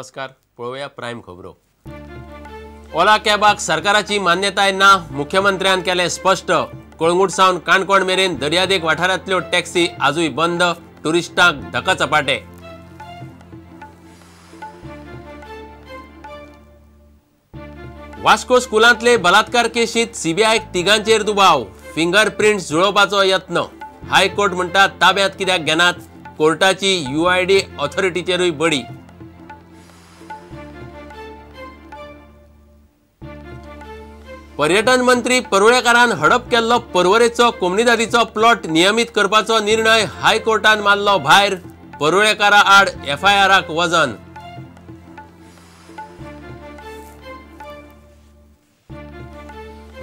नमस्कार. पळोवया प्रायम खबरो. ओला कॅबाक सरकाराची मान्यताय ना, मुख्यमंत्र्यान केलें स्पश्ट. कळंगूट सावन काणकोण मेरेन दर्यादेग वाठारांतल्यो टॅक्सी आजूय बंद, टुरिस्टांक धक्का चपाटे. वास्को स्कुलांतले बलात्कार केशीत सीबीआयक तिगांचेर दुबाव, फिंगर प्रिंट्स जुळोवपाचो यत्न. हायकोर्ट म्हणटा ताब्यांत कित्याक घेनात, कोर्टाची यूआयडी ऑथॉरिटीचेरूय बडी. पर्यटन मंत्री परुळेकारान हडप केल्लो पर्वरेचो कोमनिदादीचो प्लॉट नियमीत करपाचो निर्णय हायकोर्टान मारलो भायर, परुळेकारा आड एफआयआराक वजन.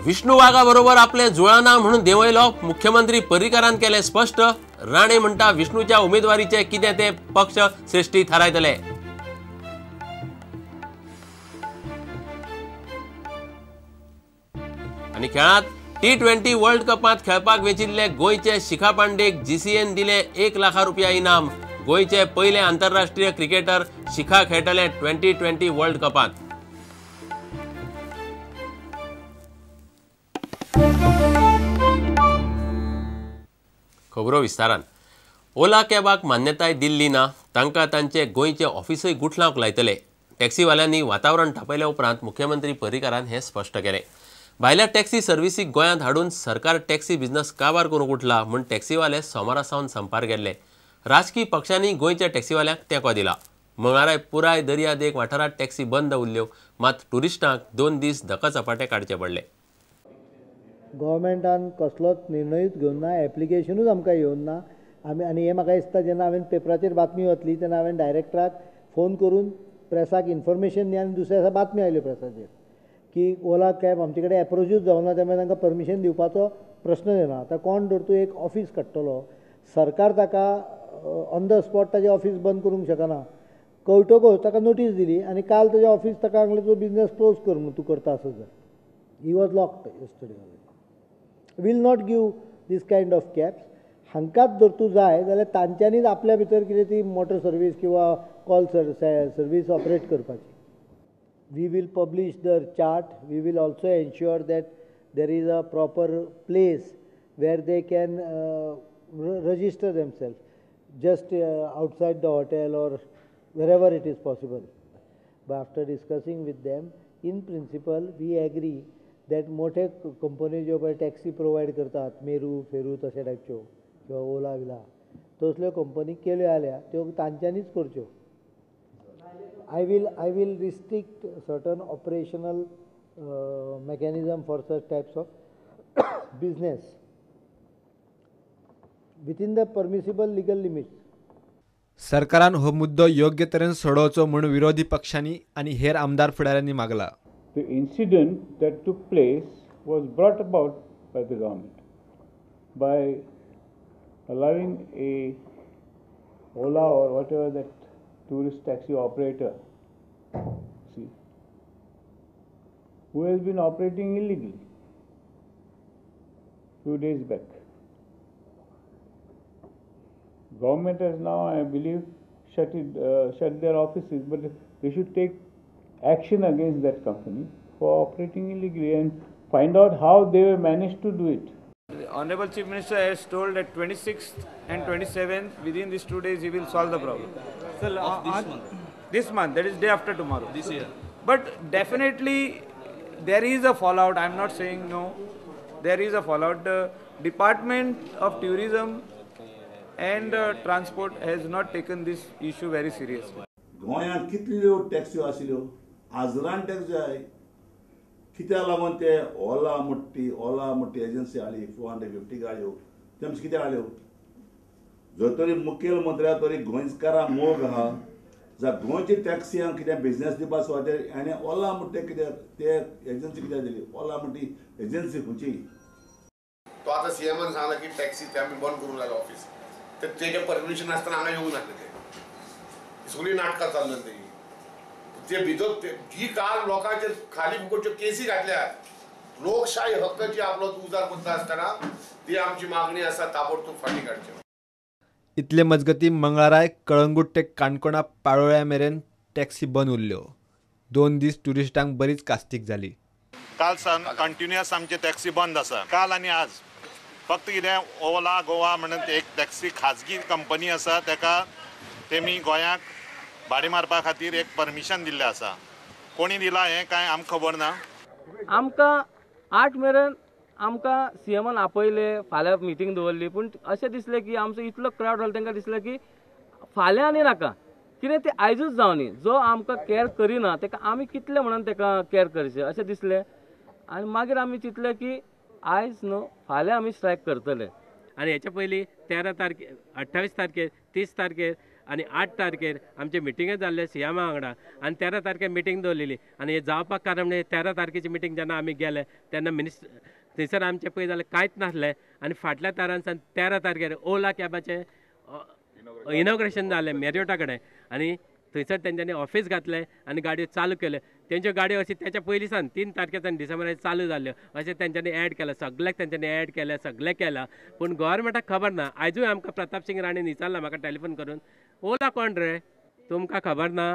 विष्णू वाघा बरोबर आपले जुळाना म्हणून देंवयलो, मुख्यमंत्री पर्रीकारान केलें स्पश्ट. राणे म्हणटा विष्णूच्या उमेदवारीचे कितें ते पक्ष श्रेष्ठी थारायतले. आनी खेळांत T20 world कपांत खेळपाक वेंचिल्ले गोंयचे शिखा पांडेक जीसीएन दिले 1 लाख रुपया इनाम. गोंयचे पयले आंतरराष्ट्रीय क्रिकेटर शिखा खेळटले 2020 वर्ल्ड कपांत. खबरो विस्तारान. ओला कॅबाक मान्यताय दिल्ली ना, तांकां तांचे गोंयचे ऑफिसूय गुठलावंक लायतले. टॅक्सीवाल्यांनी वातावरण तापयल्या उपरांत मुख्यमंत्री पर्रीकारान हें स्पश्ट केलें. भायल्या टॅक्सी सर्विसीक गोंयांत हाडून सरकार टॅक्सी बिझनस काबार करूंक उठला म्हूण टॅक्सीवाले सोमारा सावन संपार गेल्ले. राजकी पक्षांनी गोंयच्या टॅक्सीवाल्यांक तेंको दिला. मंगळाराय पुराय दर्यादेग वाठारांत टॅक्सी बंद उरल्यो, मात टुरिस्टांक 2 दीस धक्का चपाटे काडचे पडले. गव्हर्मेंटान कसलोच निर्णयूच घेवन ना, एप्लिकेशनूच आमकां येवन ना. आमी आनी हें म्हाका दिसता जेन्ना हांवें पेपराचेर बातमी वतली तेन्ना हांवें डायरेक्टराक फोन करून प्रेसाक इन्फॉर्मेशन दी आनी दुसऱ्या दिसा बातमी आयल्यो प्रेसाचेर की ओला कॅब आमचे कडेन एप्रोचूच जावना, त्यामुळे तांकां परमिशन दिवपाचो प्रश्न येना. आतां कोण धर तूं एक ऑफीस काडटलो, सरकार ताका ऑन the spot ताजें ऑफीस बंद करूंक शकना. कळटकच ताका नोटीस दिली आनी काल ताजें ऑफीस ताका सांगलें तूं बिजनेस क्लोज कर म्हूण, तूं करता आसत जाल्यार. He was locked yesterday. Will not give this kind of cabs. हांकांच जर तूं जाय जाल्यार तांच्यांनीच आपल्या भितर कितें ती मोटर सर्वीस किंवा कॉल सर्वीस ऑपरेट करपाची. We will publish the chart. We will also ensure that there is a proper place where they can register themselves, just outside the hotel or wherever it is possible. But after discussing with them, in principle we agree that मोठे company ज्यो पळय taxi provide करतात, मेरू फेरू तशे टायपच्यो किंवा Ola villa तसल्यो company केल्यो जाल्यार त्यो तांच्यांनीच करच्यो. I will restrict certain operational mechanism for such types of business within the permissible legal limits. सरकारान हो मुद्दो योग्य तरेन सोडोवचो म्हूण विरोधी पक्षांनी आनी हेर आमदार फुडाऱ्यांनी मागला. The incident that took place was brought about by the government by allowing a Ola or whatever that tourist taxi operator, see, who has been operating illegally few days back. Government has now, I believe, shut their offices, but they should take action against that company for operating illegally and find out how they managed to do it. The Honorable Chief Minister has told that 26th and 27th, within these 2 days, he will solve the problem. Sir, this month? This month, that is day after tomorrow. This year. But definitely there is a fallout. I am not saying no. There is a fallout. The Department of Tourism and Transport has not taken this issue very seriously. गोंयांत कितल्यो टॅक्स्यो आशिल्ल्यो, हजारान taxi आहाय. कित्याक लागून ते ओला मोठी agency हाडली, 450 गाडयो तेमचे कित्याक हाडल्यो? जर तरी मुखेलमंत्र्या तरी गोंयकारां मोग आहा जाल्यार गोंयचे टॅक्सियांक कितें बिजनेस दिवपा सुवातेर आनी ओला म्हणटा कित्याक ते एजन्सी कित्याक दिली? ओला म्हणटी एजन्सी खंयची? तो आतां सीएमान सांगला की टॅक्सी ते आमी बंद करूंक लागले ऑफीस, तर तेजें परमिशन नासतना हांगा येवंक नासले ते, सगळीं नाटकां चल्ल्यात तेजी. ते भितर जी काल लोकांचेर खाली फुकटच्यो केसी घातल्यात, लोकशाही हक्काची आपलो उजार करता आसतना ती आमची मागणी आसा ताबडतोब फाटीं काडची. इतले मजगती मंगळाराय कळंगूट ते काणकोणा पाळोळ्या मेरेन टॅक्सी बंद उरल्यो. 2 दीस ट्युरिस्टांक बरीच कास्तीक जाली. काल सावन कंटिन्युअस आमचे टॅक्सी बंद आसा. काल आनी आज फक्त कितें ओला गोवा म्हणून एक टॅक्सी खाजगी कंपनी आसा, ताका तेमी गोंयाक भाडें मारपा खातीर एक परमिशन दिल्लें आसा. कोणी दिलां हें कांय आमकां खबर ना. आमकां 8 मेरेन आमकां सीएमान आपयले, फाल्यां मिटींग दवरली, पूण अशें दिसलें की आमचो इतलो क्रावड जालो, तांकां दिसलें की फाल्यां आनी नाका, कितें तें आयजूच जावनी. जो आमकां कॅर करिना ताका आमी कितले म्हणून ताका कॅर करचें अशें दिसलें. आनी मागीर आमी चिंतलें की आयज न्हू फाल्यां आमी स्ट्रायक करतले. आनी हेच्या पयलीं 13 तारखेर, 28 तारखेर, 30 तारखेर आनी 8 तारखेर आमचे मिटिंगे जाल्ले सीएमा वांगडा. आनी 13 तारखेर मिटींग दवरलेली. आनी हें जावपाक कारण म्हणजे 13 तारखेची मिटींग जेन्ना आमी गेले तेन्ना मिनिस्टर थंयसर आमचें पळय जाल्यार कांयच नासलें. आनी फाटल्या तारांसान 13 तारखेर ओला कॅबाचें इनॉग्रेशन जालें मेरियोटा कडेन. आनी थंयसर तेंच्यांनी ऑफिस घातलें आनी गाडयो चालू केल्यो. तेंच्यो गाडयो अशी तेच्या पयलीं सावन 3 तारखेसान डिसेंबराक चालू जाल्यो अशें तेंच्यांनी एड केलां. सगळ्याक तेंच्यांनी एड केलें, सगळें केलां, पूण गव्हर्मेंटाक खबर ना. आयजूय आमकां प्रताप सिंग राणे विचारला म्हाका टेलिफोन करून, ओला कोण रे तुमकां खबर ना?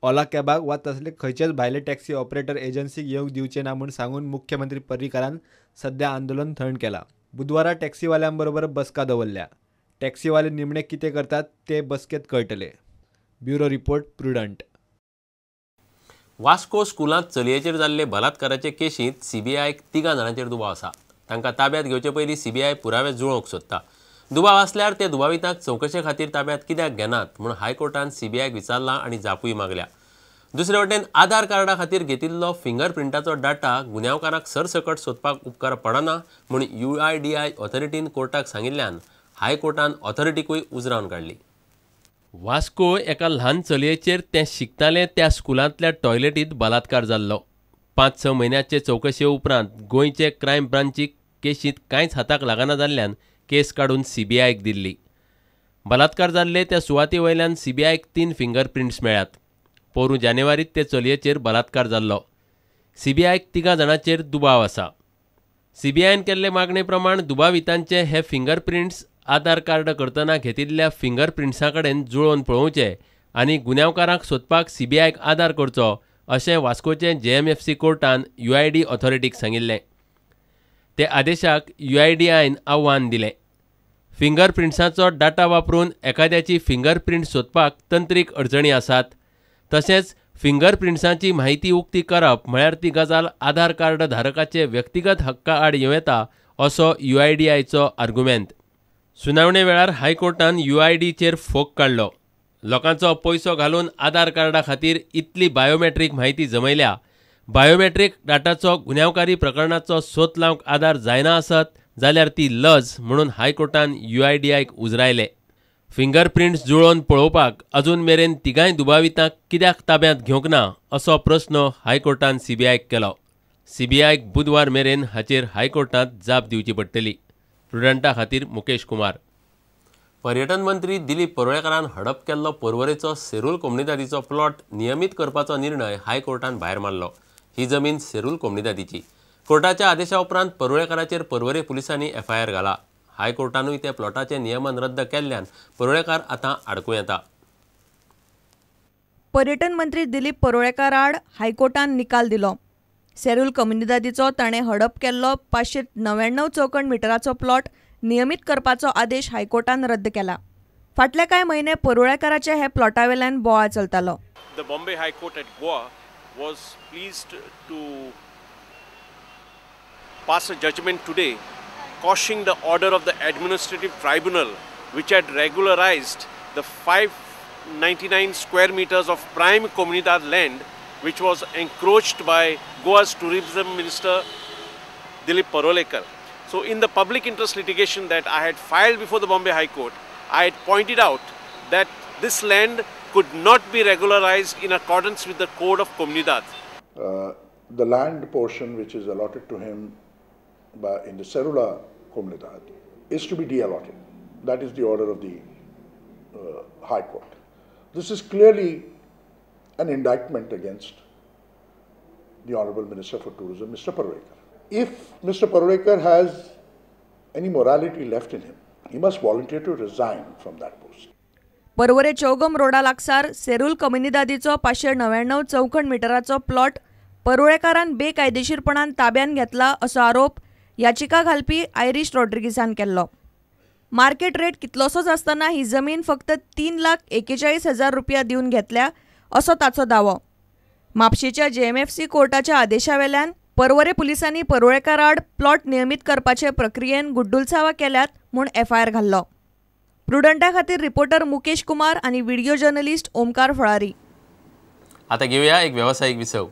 ओला कॅबाक वा तसले खंयचेच भायले टॅक्सी ऑपरेटर एजन्सीक येवंक दिवचे ना म्हूण सांगून मुख्यमंत्री पर्रीकारान सध्या आंदोलन थंड केलां. बुधवारा टॅक्सीवाल्यांबरोबर बसका दवरल्या. टॅक्सीवाले निमणे कितें करतात ते बसकेंत कळटले. Bureau report, Prudent. Vasco स्कुलांत चलयेचेर जाल्ले बलात्काराचे केशींत सीबीआयक 3 जाणांचेर दुबाव आसा. तांकां ताब्यांत घेवचे पयलीं सीबीआय पुरावे जुळोवंक सोदता. दुबाव आसल्यार ते दुबावितांक चवकशे खातीर ताब्यांत कित्याक घेनात म्हूण हायकोर्टान सीबीआयक विचारलां आनी जापूय मागल्या. दुसरे वटेन आधार कार्डा खातीर घेतिल्लो फिंगरप्रिंटाचो डाटा गुन्यांवकारांक सरसकट सोदपाक उपकार पडना म्हूण यूआयडीआय ऑथॉरिटीन कोर्टाक सांगिल्ल्यान हायकोर्टान ऑथॉरिटीकूय उजरावन काडली. वास्को एका ल्हान चलयेचेर तें शिकतालें त्या स्कुलांतल्या टॉयलेटींत बलात्कार जाल्लो. 5-6 म्हयन्याचे चवकशे उपरांत गोंयचे क्रायम ब्रांचीक केशींत कांयच हाताक लागना जाल्ल्यान केस काडून सीबीआयक दिल्ली. बलात्कार जाल्ले त्या सुवाते वयल्यान सीबीआयक 3 फिंगरप्रिंट्स मेळ्ळ्यात. पोरूं जानेवारीत ते चलयेचेर बलात्कार जाल्लो. सीबीआयक 3 जाणांचेर दुबाव आसा. सीबीआयन केल्ले मागणे प्रमाण दुबावितांचे हे फिंगरप्रिंट्स आधार कार्ड करतना घेतिल्ल्या फिंगरप्रिंट्सां कडेन जुळोवन पळोवचे आनी गुन्यांवकारांक सोदपाक सीबीआयक आदार करचो अशें वास्कोचे जेएमएफसी कोर्टान यूआयडी ऑथॉरिटीक सांगिल्लें. ते आदेशाक यूआयडीआयन आव्हान दिलें. फिंगरप्रिंट्साचो डाटा वापरून एखाद्याची फिंगरप्रिंट सोदपाक तंत्रीक अडचणी आसात. तशेंच फिंगरप्रिंट्सांची म्हायती उक्ती करप म्हळ्यार ती गजाल आधार कार्ड धारकाचे व्यक्तिगत हक्का आड येवं येता असो यूआयडीआयचो आर्गुमेंत. सुनावणे वेळार हायकोर्टान यूआयडीचेर फोग काडलो. लोकांचो पयसो घालून आधार कार्डा खातीर इतली बायोमॅट्रीक म्हायती जमयल्या. बायोमॅट्रीक डाटाचो गुन्यांवकारी प्रकरणाचो सोद लावंक आदार जायना आसत जाल्यार ती लज म्हणून हायकोर्टान यूआयडीआयक उजरायले. फिंगरप्रिंट्स जुळोवन पळोवपाक अजून मेरेन 3 दुबावितांक कित्याक ताब्यांत घेवंक ना असो प्रस्न हायकोर्टान सीबीआयक केलो. सीबीआयक बुधवार मेरेन हाचेर हायकोर्टांत जाप दिवची पडटली. प्रुडंटा खातीर मुकेश कुमार. पर्यटन मंत्री दिलीप परुळेकारान हडप केल्लो पर्वरेचो सेरूल कोमनिदादीचो प्लॉट नियमीत करपाचो निर्णय हायकोर्टान भायर मारलो. ही जमीन सेरूल कोमनिदादीची. कोर्टाच्या आदेशा उपरांत परुळेकाराचेर पर्वरे पुलिसांनी एफआयआर घाला. हायकोर्टानूय त्या प्लॉटाचें नियमन रद्द केल्ल्यान परुळेकार आतां आडकूं येता. पर्यटन मंत्री दिलीप परुळेकार आड हायकोर्टान निकाल दिलो. सेरूल कोमुनिदादीचो ताणें हडप केल्लो 599 चौखण मिटराचो प्लॉट नियमीत करपाचो आदेश हायकोर्टान रद्द केला. फाटले कांय म्हयने परुळेकाराच्या हे प्लॉटावेल्यान बोवाळ चलतालो. The Bombay High Court at Goa was pleased to pass a judgment today quashing the order of the administrative tribunal which had regularized the 599 square meters of prime Comunidade land which was encroached by Goa's tourism minister Dilip Parolekar. So in the public interest litigation that I had filed before the Bombay High Court, I had pointed out that this land could not be regularized in accordance with the code of Comunidade. The land portion which is allotted to him in the Serula Comunidade is to be de-allotted. That is the order of the High Court. This is clearly an indictment against the Honorable Minister for Tourism, Mr. Parulekar. If Mr. Parulekar has any morality left in him, he must volunteer to resign from that post. पर्वरे चौगम रोडा लागसार सेरूल कम्युनिदादीचो 599 चौखण मिटराचो plot परुळेकारान बेकायदेशीरपणान ताब्यान घेतला असो आरोप याचिका घालपी Irish रॉड्रिगीसान केल्लो. Market rate कितलोसोच आसतना ही जमीन फक्त 3,41,000 रुपया दिवन घेतल्या असो ताचो दावो. म्हापशेच्या जेएमएफसी कोर्टाच्या आदेशावेल्यान पर्वरे पुलिसांनी परुळेकाराआड प्लॉट नियमीत करपाचे प्रक्रियेन गुड्डुलसावा केल्यात म्हूण एफआयआर घाल्लो. प्रुडंटा खातीर रिपोर्टर मुकेश कुमार आनी व्हिडिओ जर्नलिस्ट ओमकार फळारी. आता घेऊया एक व्यावसायिक विसव.